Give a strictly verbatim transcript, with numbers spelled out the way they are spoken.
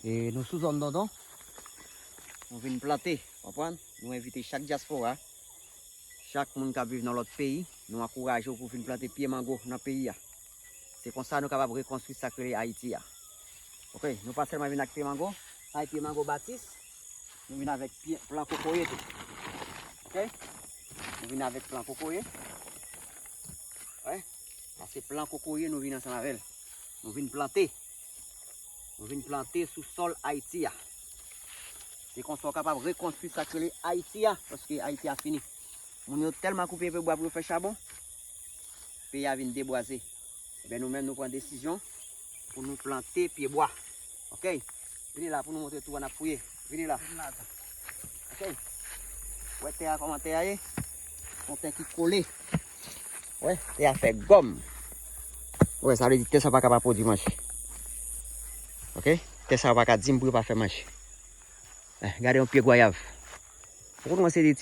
E nou sou zòn Dondon. Nou vin plante, konprann? Nou envite chak dyaspora, chak moun k ap viv nan lòt peyi, nou ankouraje w pou vin plante pye mango nan peyi a. Se konsa nou kapab rekonstwi sa k rele Ayiti a. Oke, nou pa sèlman vin ak pye mango, sa e pye mango batis, nou vin avèk pye, plan kokoye tou. Oke? Nou vin avèk plan kokoye. Wè, sa se plan kokoye nou vin ansanm avè l. Nou vin plante. Nou vin plante sou sòl Ayiti a. Se konsa w kapab rekonstwi sa k rele Ayiti a, paske Ayiti a fini. Moun yo tèlman koupe pye bwa pou yo fè chabon, peyi a vin debwaze. Ebyen, nou menm, nou pran desizyon pou nou plante pye bwa. Oke? Vini la pou nou montre tou an ap fouye. Vini la. Oke? Wè tè a kòman tè a ye? Yon tè ki kole. Wè, tè a fè gòm. Wè, sa vle di tè sa pa ka pa pwodui manje. Oke? Tè sa pa ka di m pou yo pa fè manje. Eh, gade yon pye gwayav. Ou konn wè se de